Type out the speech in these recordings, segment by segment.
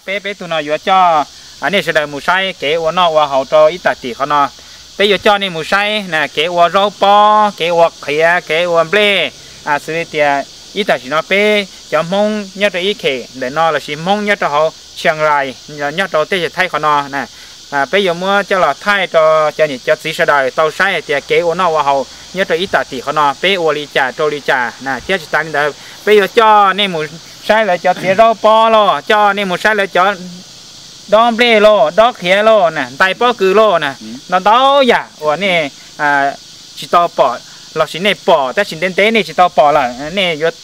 Peb, peb tug no yuav coj nej sawv daws mus saib kev ua noj ua haus rau ib tag tim qhov no. Peb yuav coj nej mus saib na, kev ua zaub pob, kev ua qhiav, kev ua nplej, xws li tias ib tag sim no peb cov Hmoob nyob rau ib khem ntawm no lossis Hmoob nyob rau hauv Chiang Rai, nyob rau teb chaws Thaib qhov no na, peb yuav muab coj los thaij rau cov niam cov txiv sawv daws tau saib hais tias kev ua noj ua haus nyob rau ib tag tim qhov no peb ua li cas rau li cas na. Thiab tsis tas li ntawd, peb yuav coj nej mus saib lawv cov txiav zaub pob lauj, coj nej mus saib lawv cov dob nplej lauj, dob qhiav lauj na, ntais pob kws lauj na, ntau ntau yam uas nej tsis tau pom lossis nej pom tab sis ntev ntev nej tsis tau pom lawm, nej yuav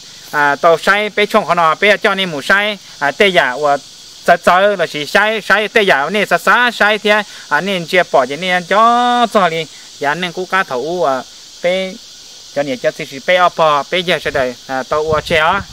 tau saib peb tshooj qhov no. Peb yuav coj nej mus saib tej yam uas txawv txawv lossis saib, saib tej yam uas nej xav xav saib thiab nej ntsia pom ces nej nco txog li yav neej qub qab thaum ub uas peb cov niam cov txiv, peb ob pog peb yawg sawv daws tau ua tseg os.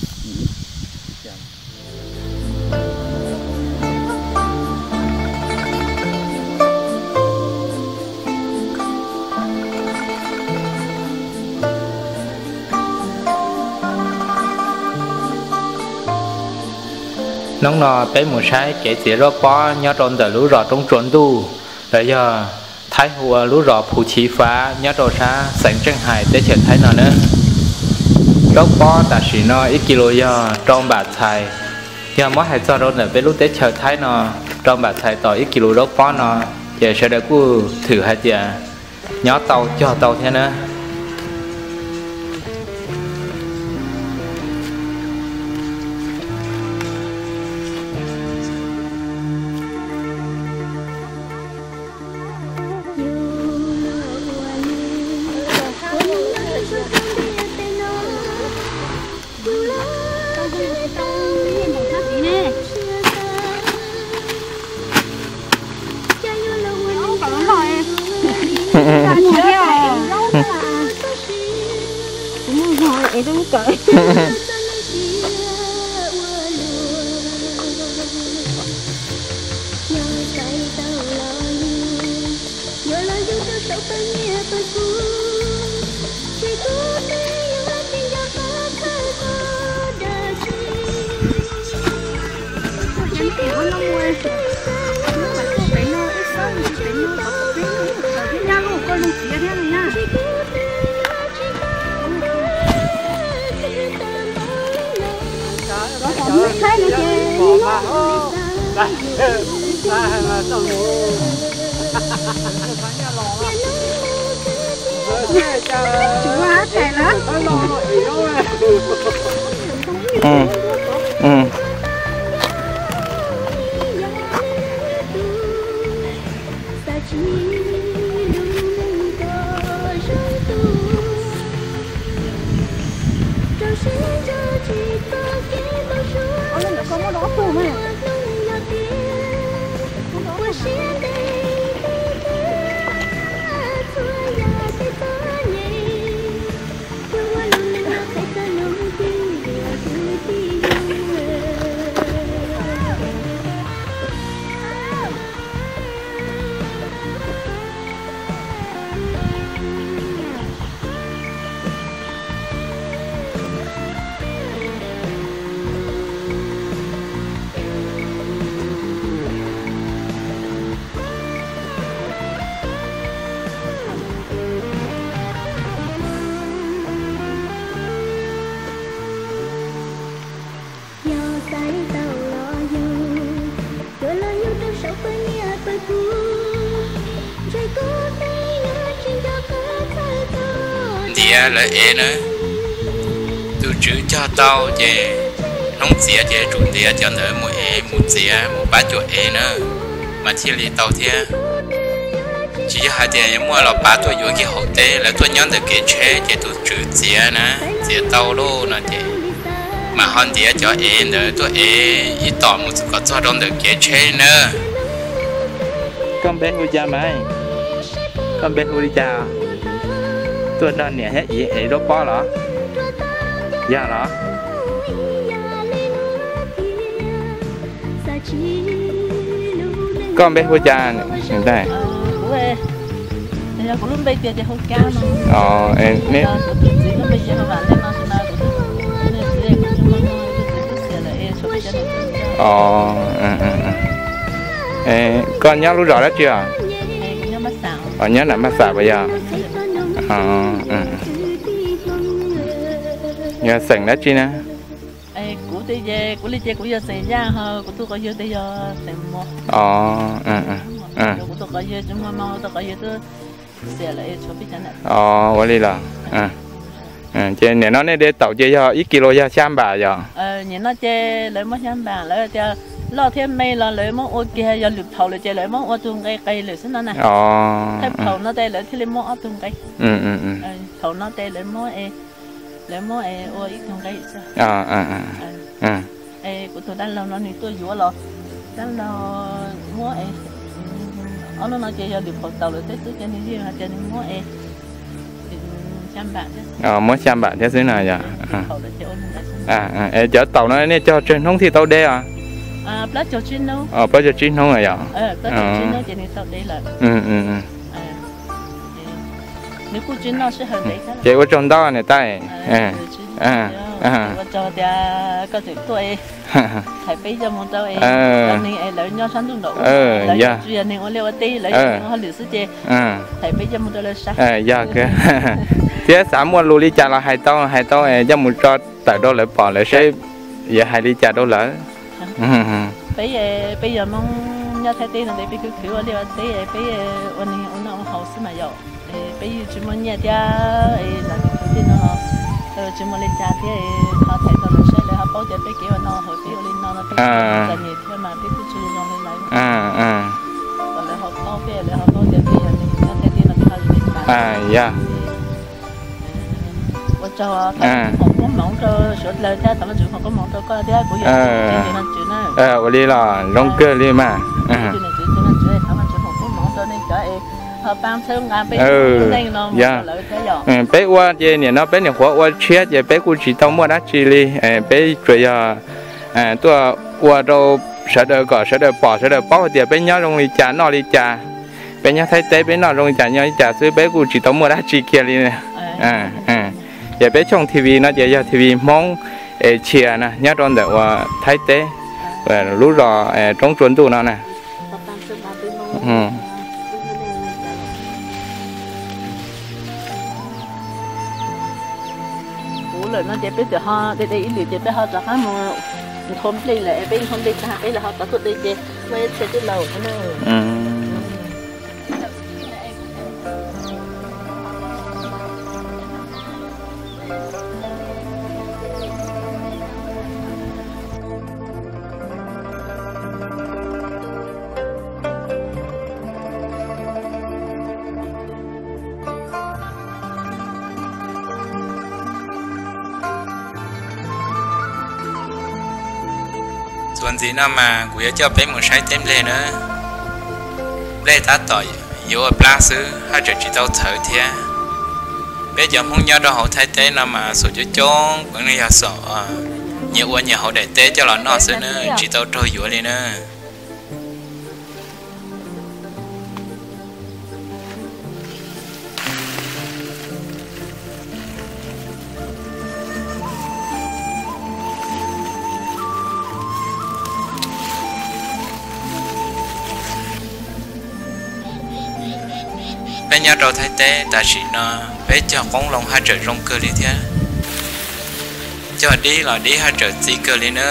Hnub no peb mus saib kev txiav zaub pob nyob rau ntawm lub zos Roob Tsua Ntuj, los yog Thaib hu ua lub zos Phu Chiv Fav nyob rau sab xeev Tseej Hais teb chaws Thaib no na. Zaub pob tam sim no ib kis lus yog rau npam txhais. Yog muab hais txog rau ntawm peb lub teb chaws Thaib no, rau npam txhais tau ib kis lus zaub pob no, ces sawv daws kuj thwm hais tias nyob tau cog tau thiab na. Ntiav lawv ev na, tus tswv cog tau ces hnub txiav ces tsum ntiav cov ntawd mus ev, mus txiav mus pab cuam ev na, mas thiaj li tau thiab. Tsis yog hais tias muaj los pav tuaj yuav kiag hauv teb, lawv tuaj nyob ntawm kev tsheb ces tus tswv txiav na, txiav tau lauj no ces mas ho ntiav cov ev ntawd tuaj ev ib tom mus kom txog rau ntawm kev tsheb na. Koj npe hu cas mas? Koj npe hu li cas? Tuaj nrog niam thiab txiv ev zaub pob los? Yog los? Koj npe hu cas? Koj nyob lub zos dab tsi os? Nyob Naj Maj Xam puas yog? Yog xeem dab tsi na? Kuv li ces kuv yog xeem Yaj, ho kuv tus qhov yawg yog xeem Muas. Ua li los. Ces nim no nej de taum ces yog ib kis lus yog xya npam yom? Nim no ces lawv muab xya npam, lawv tias loj thiab me los lawv muab ua kiag, yog lwm phaum lawm ces lawv muab ua tug nqe qis lawm xwb no na. Thawj phaum no ces lawv thiaj li muab ob tug nqe. Phaum no ces lawv muab, lawv muab ua ib tug nqe xwb. Kuv tus dab laug no nws tuaj yuav los, dab laug muab ob lub no ces yog lwm phaum taum lawm xwb ces nws yeej hais tias nws muab, muab xya npam thiab xwb no yom. Es cov taum no nej cog tsawg hnub thiaj tau de os? Plaub caug tsib hnub yom. Ces ua tsaug ntau niam tais. Yog, thiab xav muaj lus li cas los hais tau, hais tau coj mus tso tawm rau lawv pom lawv saib yuav hais li cas rau lawv. Peb, peb yog Hmoob nyob Thaib teb no ces peb khwv khwv ua liaj ua teb, peb ua neeg ua noj ua haus xwb mas yom. Peb yeej tsis muaj nyiaj thiab, los tus kwv tij no tsis muaj li cas thiab, ho thaiv tau lawv saib lawv ho paub tias peb kev ua noj haus peb ua li no no peb txom nyem thiab mas peb kuj tsis zoo li lawv. Kom lawv ho paub peb, lawv ho paub tias peb yog neeg nyob Thaib teb no peb ho zoo li cas. Ua tsaug, thov Vajtswv foom koob hmoov rau suav dlawg thiab thov Vajtswv foom koob hmoov rau koj thiab kuv yog tus no tswv na. Ua li los zoo kawg li mas. Thov Vajtswv foom koob hmoov rau nej cov es ho pab txhawb nqa peb neej no mus rau lawv thiab yom. Peb ua ces nim no peb nyuam qhuav ua tshiab ces peb kuj tsis tau muaj dab tsi li. Peb tsuas yog tuaj ua rau sawv daws kom sawv daws pom sawv daws paub hais tias peb nyob zoo li cas noj li cas. Peb nyob Thaib teb peb noj zoo li cas nyob li cas xwb, peb kuj tsis tau muaj dab tsi kiag li. Ces peb tshooj T V no ces yog T V Hmoob Asia na, nyob rau ntawm uas Thaib teb, lub zos Roob Tsua Ntuj no na. Kuv lawm no ces peb txawm ho de de ib lwm ces peb ho rov qab mus nthua nplej lawm, peb nthua nplej tag peb los ho rov tuaj de ces muaj ib txhia tij laug. Txuas ntxiv no mas kuv yuav coj peb mus saib teb nplej na. Nplej tab tom yuav ua plab xwb, haj tseem tsis tau txhawv thiab. Peb cov Hmoob nyob rau hauv Thaib teb no mas xum coob coob, peev yog xom nyias ua nyias hauv daim teb coj los noj xwb na, tsis tau raug yuav li na. Peb nyob rau Thaib teb tam sim no, peb cog qoob loo haj tseem zoo kawg li thiab. Cog dib los dib haj tseem txi kawg li na.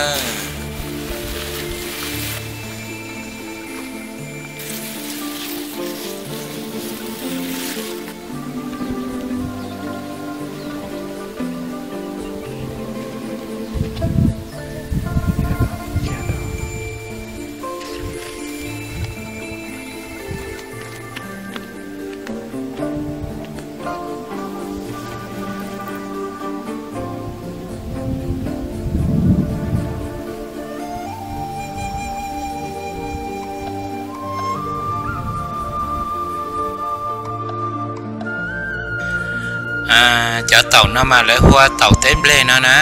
Cov taum no mas lawv hu ua taum teb nplej no na.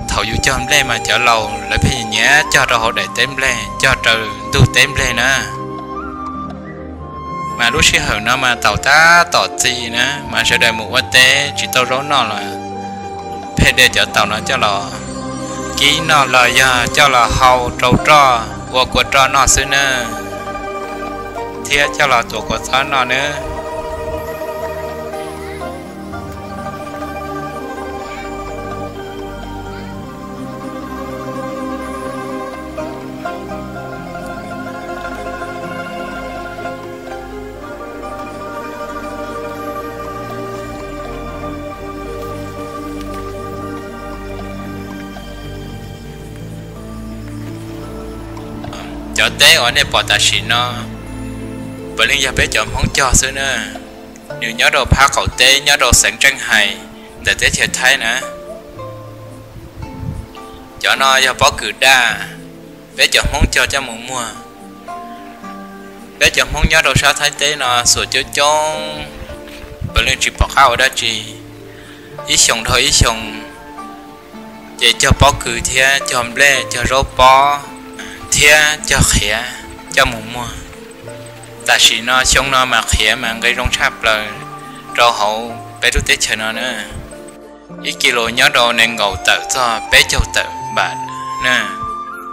Thaum yus cog nplej mas cov laus lawv pheej nyiam cog rau hauv daim teb nplej, cog raws ntug teb nplej na. Mas lub sij hawm no mas taum tab tom txi na, mas sawv daws mus ua teb tsis tau zaub noj los pheej de cov taum no coj los kib noj los yog coj los hau rau roj ua kua roj noj xwb nawb, thiab coj los tuav kua txob noj nawb. Cov teb uas nej pom tam sim no puav leej yog peb cov Hmoob cog xwb na. Nws nyob rau phab qaum teb nyob rau xeev Tseej Hais ntawm teb chaws Thaib na. Cov no yog pob kws daj, peb cov Hmoob cog coj mus muag. Peb cov Hmoob nyob rau sab Thaib teb no xuas coob coob, puav leej tsis pom qab ua dab tsi. Ib xyoos dhau ib xyoos, ces cog pob kws thiab cog nplej cog zaub pob thiab cog qhiav coj mus muag. Tam sim no xyoo no mas qhiav mas nqi zoo tshaj plaws rau hauv peb lub teb chaws no na. Ib kis lus nyob rau nees nkaum tawm txog peb caug tawm npam na,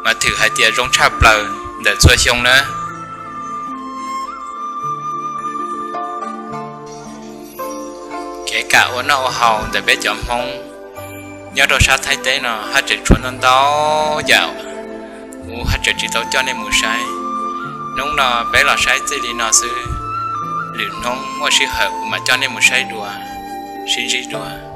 mas thwm hais tias zoo tshaj plaws ntawm txhua xyoo na. Kev kam ua noj ua haus ntawm peb cov Hmoob nyob rau sab Thaib teb no haj tseem tshuav ntau ntau yam uas haj tseem tsis tau coj nej mus saib. Hnub no peb los saib txij li no xwb, lwm hnub muaj sij hawm kuv mam coj nej mus saib dua. Sib ntsib dua.